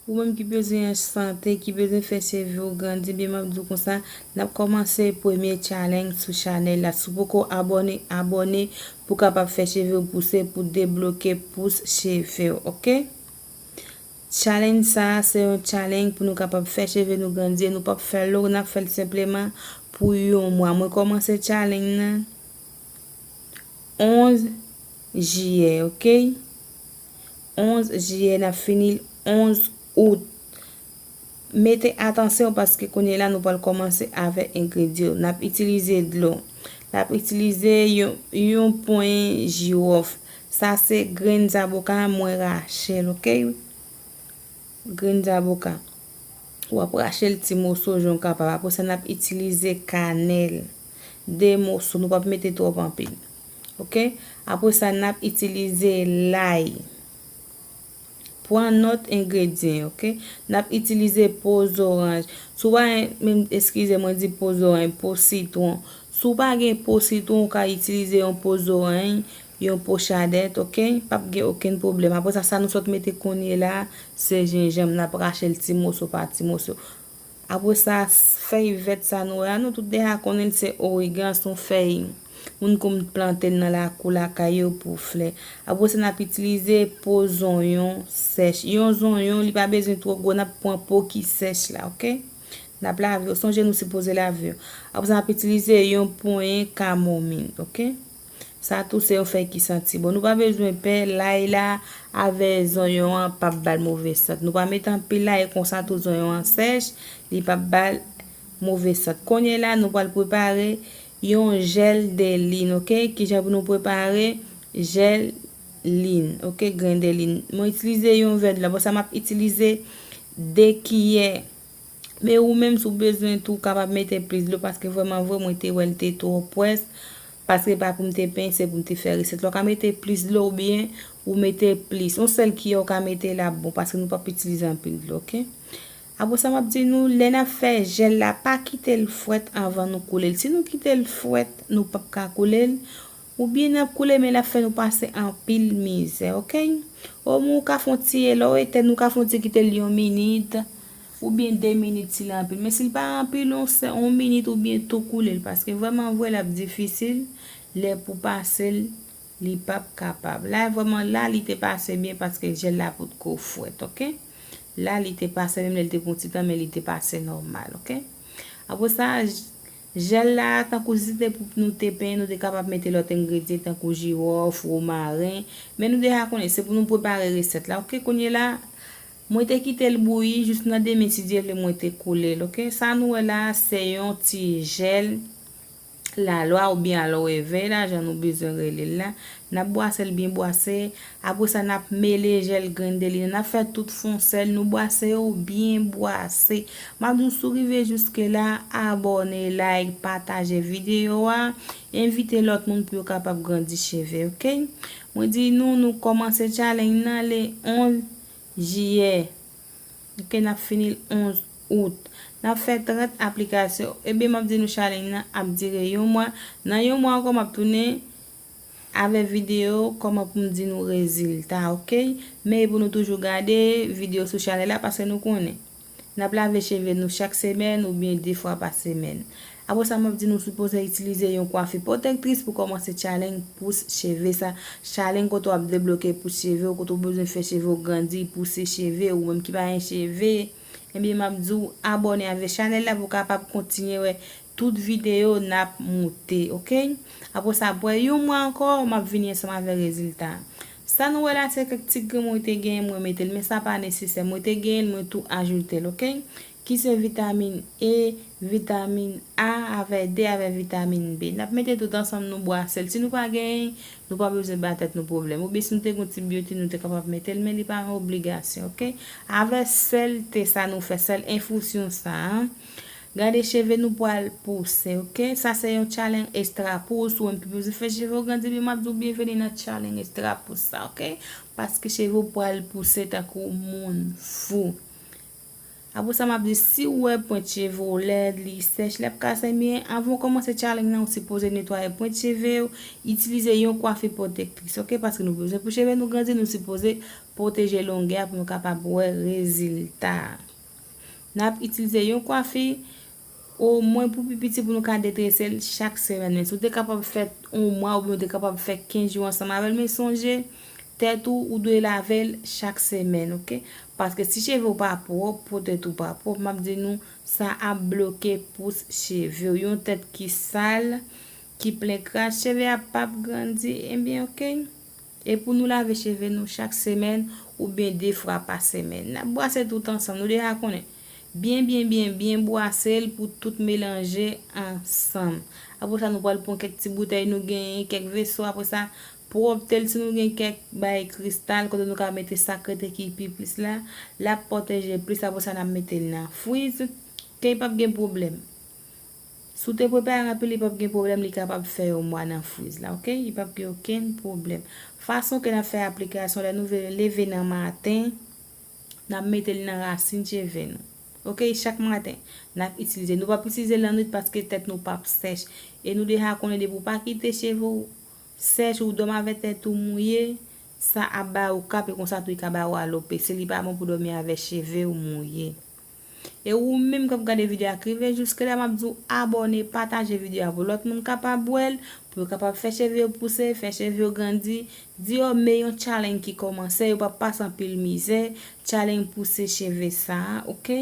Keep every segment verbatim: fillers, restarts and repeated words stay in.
Ou menm ki bezwen an sante, ki bezwen fè cheve w grandi, byen m ap di w konsa, n ap kòmanse premye challenge sou chanèl la. Si w poko abòne, abòne pou w kapab fè cheve w pouse, pou debloke pous cheve w, oke? Challenge sa a, se yon challenge pou nou kapab fè cheve nou grandi, e nou p ap fè l long, n ap fè l senpleman pou yon mwa. Mwen kòmanse challenge nan onz jiyè, oke? Onz jiyè, n ap fini l onz out. Mete atansyon paske kounye la nou pral kòmanse avèk engredyan yo. N ap itilize dlo. N ap itilize yon, yon ponyen jiwòf. Sa se grenn zaboka, mwen rache l, oke? Grenn zaboka. W ap rache l ti moso jan w kapab. Apre sa, n ap itilize kanèl. De moso, nou p ap mete twòp anpil. Oke? Apre sa, n ap itilize lay. Pran nòt engredyan yo, oke? N ap itilize po zoranj. Si w pa gen, menm, eskize mwen di po zoranj, po sitwon. Si w pa gen po sitwon, ou ka itilize yon po zoranj, yon po chadèt, oke? P ap gen okenn pwoblèm. Apre sa, sa nou sot mete kounye la, se jenjanm. N ap rache l ti moso pa ti moso. Apre sa, fèy vèt sa nou wè a, nou tout deja konnen l se oregan, se yon fèy moun konn plante l nan lakou lakay yo pou flè. Apre sa, n ap itilize po zonyon sèch. Yon zonyon, li pa bezwen twò gwo, n ap pran po ki sèch la, oke? N ap lave yo. Sonje nou sipoze lave yo. Apre sa, n ap itilize yon ponyen kamomin, oke? Sa tou se yon fèy ki santi bon. Nou pa bezwen pè, lay la avè zonyon an p ap ba l move sant. Nou pa mete anpil lay, konsa tou zonyon an sèch, li p ap ba l move sant. Kounye la, nou pral prepare yon jèl de lin, oke? Kijan pou nou prepare jèl lin, oke? Grenn de lin. Mwen itilize yon vè dlo. Apre sa, m ap itilize de kiyè. Men ou menm, si w bezwen tou, w kapab mete plis dlo, paske vrèman vre, mwen te wè l te twò pwès, paske pa pou m te penyen, se pou m te fè resèt la. Ou ka mete plis dlo oubyen ou mete plis. Yon sèl kiyè ou ka mete l ap bon, paske nou p ap itilize anpil dlo, oke? Apre sa, m ap di nou, lè n ap fè jèl la, pa kite l frèt anvan nou koule l. Si nou kite l frèt, nou p ap ka koule l. Oubyen n ap koule, men l ap fè nou pase anpil mizè, oke? Omwen ou ka fè yon ti, lè w etèn, ou ka fè yon ti kite l yon minit, oubyen de minit si l anpil. Men si l pa anpil, yon se, yon minit oubyen tou koule l, paske vrèman vre, l ap difisil lè pou pase l, li p ap kapab. La, vrèman, la, li te pase byen paske jèl la potko frèt, oke? La, li te pase, menm lè l te pran ti tan, men li te pase nòmal, oke? Apre sa, j-, jèl la, tankou si se te pou nou te penyen, nou te kapab mete lòt engredyan, tankou jiwòf, womaren. Men nou deja konnen, se pou nou prepare resèt la, oke? Kounye la, mwen te kite l bouyi, jis nan demen, si Dye vle, mwen te koule l, oke? Sa nou wè la, se yon ti jèl lalwa oubyen aloe vera, jan nou bezwen rele l la. N ap bwase l byen bwase. Apre sa, n ap mele jèl grenn de lin. N ap fè tout fon sèl, nou bwase yo byen bwase. M ap di w, si w rive jiske la, abòne, like, pataje videyo a. Envite lòt moun pou yo kapab grandi cheve, oke? Mwen di nou, nou kòmanse challenge nan le onz jiyè. Oke, n ap fini l onz out. N ap fè trant aplikasyon. Ebyen, m ap di nou, challenge nan ap dire yon mwa. Nan yon mwa ankò, m ap tounen avè videyo kòman pou m di nou rezilta, oke? Men pou nou toujou gade videyo sou chanèl la, paske nou konnen n ap lave cheve nou chak semèn oubyen de fwa pa semèn. Apre sa, m ap di nou sipoze itilize yon kwafi pwotektris pou kòmanse challenge pous cheve sa. Challenge kote w ap debloke pous cheve w, kote w bezwen fè cheve w grandi, pouse cheve, ou menm ki pa gen cheve. Ebyen, m ap di w abòne avè chanèl la pou w kapab kontinye wè tout videyo n ap moute, oke? Apre sa, apre yon mwa ankò, m ap vini ansanm avè rezilta. Sa nou wè la, se kèk ti grenn mwen te genyen, mwen mete l, men sa pa nesesè. Mwen te genyen l, mwen tou ajoute l, oke? Ki se vitamin E, vitamin A, avè D, avè vitamin B. N ap mete tout ansanm, nou bwase l. Si nou pa genyen, nou pa bezwen ba tèt nou pwoblèm. Oubyen si nou te gen yon ti biyoti, nou te kapab mete l, men li pa yon obligasyon, oke? Avè sèl te sa nou fè, sèl enfisyon sa a, gade cheve nou pral pouse, oke? Sa se yon challenge extra pou ou, si w menm ki bezwen fè cheve w grandi, men m ap di w byenveni nan challenge extra pou sa, oke? Paske cheve w pral pouse tankou moun fou. Apre sa, m ap di, si w wè pwent cheve w lèd, li sèch, l ap kase, ebyen, anvan w kòmanse challenge nan, ou sipoze netwaye pwent cheve w, itilize yon kwafi pwotektris, oke? Paske nou bezwen pou cheve nou grandi, nou sipoze pwoteje longè a pou nou kapab wè rezilta a. N ap itilize yon kwafi omwen pou pi piti pou nou ka detrese l chak semèn. Men si w te kapab fè yon mwa oubyen w te kapab fè kenz jou ansanm avè l, men sonje, tèt ou, ou dwe lave l chak semèn, oke? Paske si cheve w pa pwòp, po tèt ou pa pwòp, m ap di nou, sa ap bloke pous cheve w. Yon tèt ki sal, ki plen kras, cheve a p ap grandi, ebyen, oke? E pou nou lave cheve nou chak semèn oubyen de fwa pa semèn. N ap brase tout ansanm, nou deja konnen. Byen, byen, byen, byen bwase l pou tout melanje ansanm. Apre sa, nou pral pran kèk ti boutèy nou genyen, kèk veso. Apre sa, pwòpte l, si nou gen kèk bagay kristal, kote nou ka mete sakrete ki pi plis la, l ap pwoteje plis. Apre sa, n ap mete l nan friz. Ke li p ap gen pwoblèm. Si w te prepare anpil, li p ap gen pwoblèm, li kapab fè yon mwa nan friz la, oke? Li p ap gen okenn pwoblèm. Fason ke n ap fè aplikasyon, lè nou ve- leve nan maten, n ap mete l nan rasin cheve nou. Oke, chak maten, n ap itilize. Nou p ap itilize l lannwit paske tèt nou p ap sèch. E nou deja konnen depi w pa kite cheve w sèch, ou dòmi avè tèt ou mouye, sa ap ba ou kap e konsa tou li ka ba ou alopesi. Li pa bon pou dòmi avè cheve w mouye. E ou menm k ap gade videyo a k rive jiske la, m ap di w abòne, pataje videyo a pou lòt moun kapab wè l, pou yo kapab fè cheve yo pouse, fè cheve yo grandi. Di yo men yon challenge ki kòmanse, yo p ap pase anpil mizè, challenge pouse cheve sa a, oke?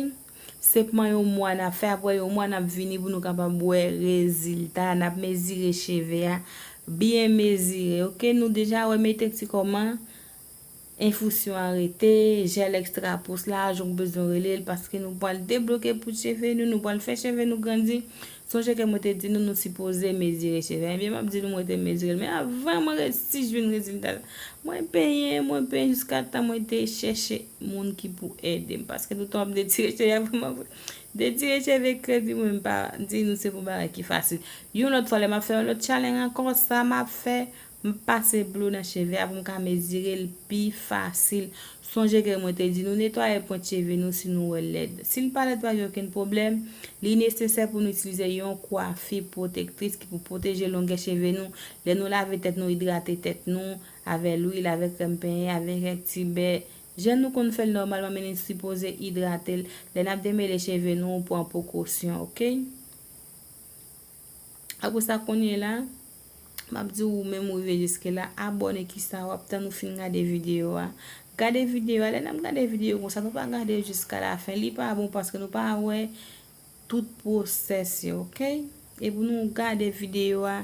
Senpman yon mwa n ap fè, apre yon mwa n ap vini pou nou kapab wè rezilta, n ap mezire cheve a, byen mezire, oke? Nou deja wè metrik ti kòman enfisyon an rete, jèl ekstra pous la, jan w bezwen rele l, paske nou pral debloke pous cheve nou, nou pral fè cheve nou grandi. Sonje ke mwen te di nou, nou sipoze mezire cheve. Ebyen, m ap di nou, mwen te mezire l, men avan mwen resi jwenn rezilta la, mwen penyen, mwen penyen jiska tan mwen te chèche moun ki pou ede m, paske toutan w ap detire cheve a, vrèman vre, detire cheve kredi, mwen m pa di nou se pou bagay ki fasil. Yon lòt fwa, lè m ap fè yon lòt challenge ankò, sa m ap fè, m pase blo nan cheve a pou m ka mezire l pi fasil. Sonje ke mwen te di nou netwaye pwent cheve nou si nou wè l lèd. Si l pa lèd, pa gen okenn pwoblèm. Li nesesè pou nou itilize yon kwafi pwotektris ki pou pwoteje longè cheve nou. Lè nou lave tèt nou, idrate tèt nou avè lwil, avè krèm penyen, avè kèk ti bè. Jan nou konn fè l nòmalman, men nou sipoze idrate l. Lè n ap demele cheve nou, pran prekosyon, oke? Apre sa, kounye la, m ap di ou menm ou rive jiske la, abòne, kisa w ap tann ou fin gade videyo a. Gade videyo a, lè n ap gade videyo konsa, nou pa gade jiska lafen, li pa bon paske nou pa wè tout pwosès yo, oke? E pou nou gade videyo a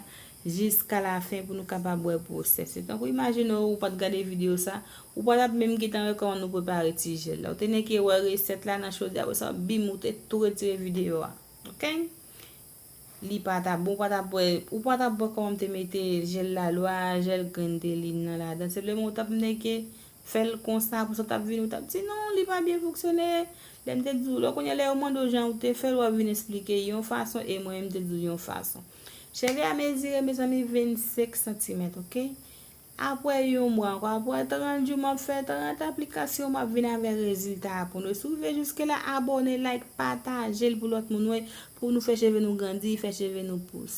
jiska lafen pou nou kapab wè pwosès yo. Tankou imajine w, ou pa t gade videyo sa, ou pa t ap menm gentan wè kòman nou prepare ti jèl la. Ou te nèke wè resèt la nan chodyè, apre sa, bim, ou te tou retire videyo a, oke? Li pa t ap bon, ou pa t ap wè, ou pa t ap wè kòman m te mete jèl lalwa, jèl grenn telin nan ladan. Senpleman, ou t ap nèke fè l konsa, apre sa, w t ap vini, ou t ap di, "Non, li pa byen fonksyone." Lè m te di w, lè kounye a, lè yo mande w jan ou te fè l, w ap vin esplike yon fason, e mwen menm, m te di w yon fason. Cheve a mezire, mezanmi, vennsenk santimèt, oke? Apre yon mwa ankò, apre trant jou, m ap fè trant aplikasyon, m ap vin avè rezilta a pou nou. Si w rive jiske la, abòne, like, pataje l pou lòt moun wè, pou nou fè cheve nou grandi, fè cheve nou pous.